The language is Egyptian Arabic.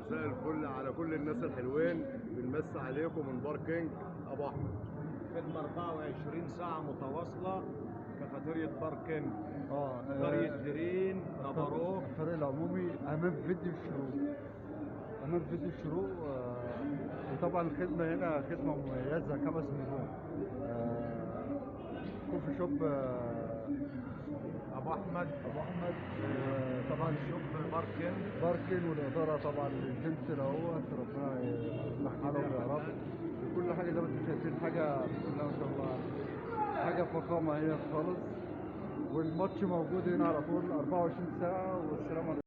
مساء الفل على كل الناس الحلوين. بنمسي عليكم من باركينج ابو احمد. خدمة 24 ساعة متواصلة، كافيتيريا باركينج، قرية درين نبروه، الطريق العمومي امام فيديو الشروق، امام فيديو الشروق. وطبعا الخدمة هنا خدمة مميزة، 5 نجوم. coffee shop ابو احمد، ابو احمد. طبعا shop باركين، باركين، والادارة طبعا ال gentle اهوت، ربنا يصلح حالهم يا رب. وكل حاجة زي ما انتم شايفين، حاجة بسم الله ما شاء الله، حاجة فخامة هنا خالص. والماتش موجود هنا على طول 24 ساعة،